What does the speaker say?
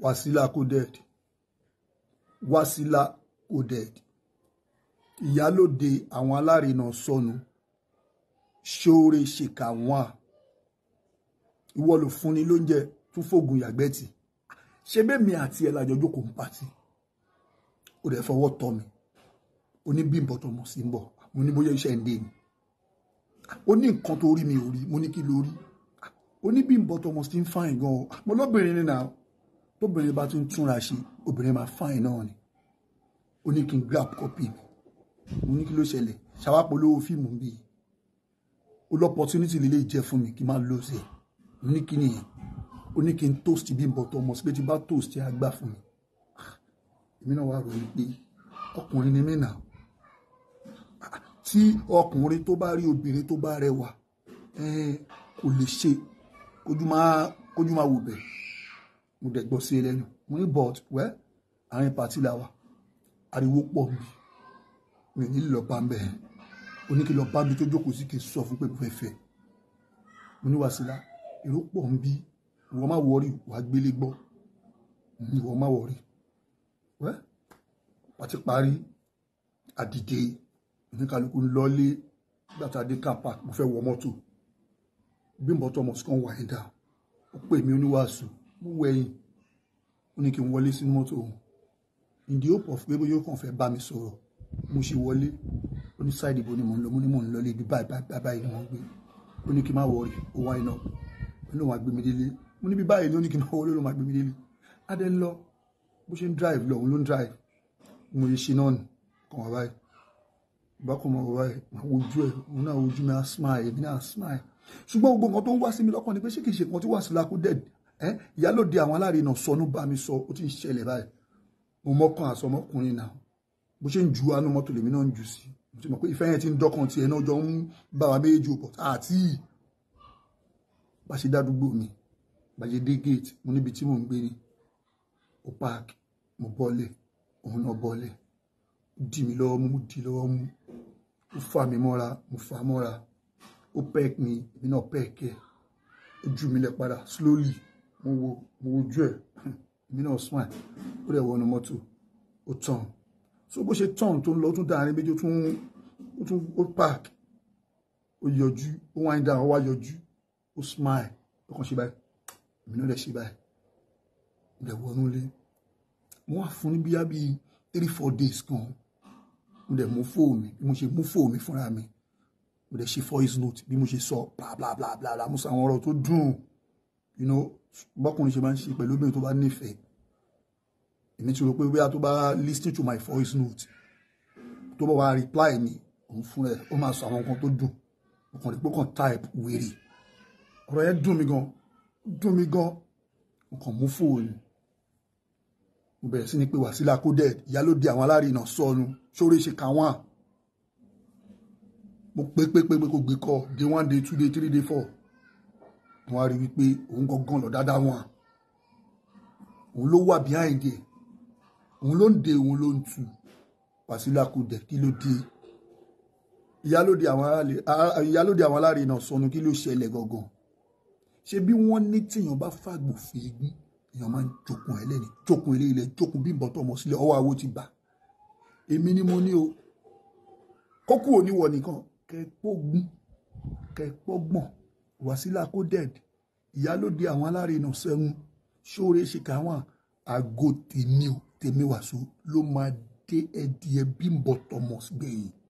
Wasila Coded, Wasila Coded, ìyálòde àwọn alárinà sọnù, ṣóore ṣèkà wọn. Ìwọ ló fúnni lóúnjẹ tún fògùn yàgbẹ́tì. Ṣé bẹ́ẹ̀ mi àti ẹ̀ lájọ jókòó ń pàtì? Ó dẹ̀ fọwọ́ tọ́ mi. Ó ní Bímbọ́ Thomas ń bọ̀. Mo ní bóyá iṣẹ́ ń dé ni. Ó ní nǹkan tó rí mi ò rí. Mo ní kí ló rí? Ó ní Bímbọ́ Thomas ti ń fine gan. Mo lóbìnrin ni náà. Tóbìnrin bá ti ń túnra ṣe, obìnrin máa fine náà ni. Ó ní kí n grab copy mi. Mo ní kí ló ṣẹlẹ̀? Ṣàwápolówó fíìmù bí i. Ó lọ opportunity lè jẹ́ fún mi kí n má lose ẹ̀. Mo ní kí nìyẹn? Ó ní kí n toast Bímbọ́ Thomas, pé tí bá toast ẹ á gbà fún mi. Èmi náà wá rò wípé ọkùnrin ni mí náà. Tí ọkùnrin tó bá rí obìnrin tó bá rẹwà, kò lè ṣe kójú máa wò bẹ̀. Mo dẹ̀ gbọ́ sí i lẹ́nu. Mo ní but well, àárín party la wà. Ariwo pọ̀ mi. Mi ò ní lọ bá ń bẹ̀. Ó ní kí lọ bá mi tó jókòó sí kí n sọ fún pé mo fẹ́ fẹ́. Mo ní Wasila, èrò pọ̀ ń bí. Ìwọ má worry, wàá gbélé gbọ́. Ìwọ má worry. Well, party parí, àdìde, oníkálukú ń lọlé. Nígbà tá a dé car park, mo fẹ́ wọ mọ́tò. Bímbọ́ Thomas kan wind down. Ó pè mí oníwàásù. Mo wẹ̀yìn. Ó ní kí n wọlé sínú mọ́tò òun. In the hope of pé bóyá ó kàn fẹ́ bá mi sọ̀rọ̀. Mo ṣe wọlé. Ó ní side ibo ni mò ń lọ. Mo ní mò ń lọ lé ibi báyìí báyìí báyìí ni wọ́n ń gbé. Ó ní kí n má worry. Ó wind up. Ó ní òun á gbé mi délé. Mo ní bí báyìí ni ó ní kí n má worry, ó ló máa gbé mi délé. Adé ń lọ. Bó ṣe ń drive lọ, òun ló ń drive. Mo ṣe ṣe náà nù. Kàn wá báyìí. Bákan mọ̀ wá báyìí. Màá wojú ẹ̀. Òun náà wojú mi á smile. Èmi náà smile. Ṣùgbọ́n gbogbo nǹkan tó ń wá sí mi lọ́kàn ni pé ṣé kìí ṣe nǹkan tí Wasila Coded ìyálòde àwọn alárinà sọnù bá mi sọ, ó ti ń ṣẹlẹ̀ báyìí. Mo mọ́kàn àsọmọkùnrin náà. Bó ṣe ń ju anú mọ́tò lèmi náà ń jù sí. Mo ti mọ̀ pé ìfẹ́ yẹn ti ń dọ́kàn tiẹ̀ náà jọ ń bá wa méjì pọ̀ àti bá ṣe dádúgbò mi, bá ṣe dé gate, mo níbi tí mò ń gbé ni. Ó park, mo bọ́lẹ̀, òun náà bọ́lẹ̀. Ó dì mí lọ́wọ́ mú, mo dì lọ́wọ́ mú. Ó fà mí mọ́ra, mo fà á mọ́ra. Ó peck mi, èmi náà peck ẹ̀. Ó jù mí lẹ̀ padà slowly. Mo wojú ẹ̀, èmi náà smile. Ó dẹ̀ wọnú mọ́tò, ó turn. So bó ṣe turn tó ń lọ, ó tún dáa ní méjì, ó tún ó park. Ó yọjú, ó wind down, ó wá yọjú. Ó smile, ó kàn ṣe báyìí. Èmi náà dẹ̀ ṣe báyìí. Mo dẹ̀ wọnú ilé. Mo wá fún ní bíyá bí 3-4 days kan. Mo dẹ̀ mú fóònù mi, bí mo ṣe mú fóònù mi fúnra mi. Mo dẹ̀ ṣe voice note bí mo ṣe sọ bla bla bla bla bla. Mo sọ àwọn ọ̀rọ̀ tó dùn. Bọ́kùnrin ṣe máa ń ṣe pẹ̀lú obìnrin tó bá nífẹ̀ẹ́. Èmi ti rò pé bóyá tó bá listen to my voice note, tó bá wá reply mi, òun fún rẹ̀, ó máa sọ àwọn nǹkan tó dùn. Mo kàn rí pé ó kàn type wèrè. Ọ̀rọ̀ yẹn dùn mí gan. Dùn mí gan. Mo kàn mú fóònù. Mo bẹ̀rẹ̀ sí ní pé Wasila Coded, ìyálòde àwọn alárinà sọnù, ṣóre ṣe kà wọ́n. Mo pé pé pé pé kò gbé call, day one, day two, day three, day four. Mo wá rí wípé òun gangan lọ dáadáa wọn. Òun ló wà behind ẹ̀. Òun ló ń de, òun ló ń tu. Wasila Coded, kí ló dé? Ìyálòde àwọn alárinà sọnù, kí ló ṣẹlẹ̀ gangan? Ṣé bí wọ́n ní tíyàn bá fàgbò fèégún, èèyàn máa ń jokun ẹ̀ lẹ́ni, jokun ilé ilẹ̀, jokun Bímbọ́ Thomas sílẹ̀, ọwọ́ àwo ti bà. Èmi ni mo ní o. Kókó oníwọ̀ nìkan, kẹ́pọ́gún, kẹ́pọ́gbọ̀n, Wasila Coded, ìyálòde àwọn alárinà sẹ́wọ̀n, ṣóore ṣe káwọn àgọ́ tèmi o, tèmi wàsó ló máa dé ẹdìẹ Bímbọ́ Thomas gbẹ̀yìn.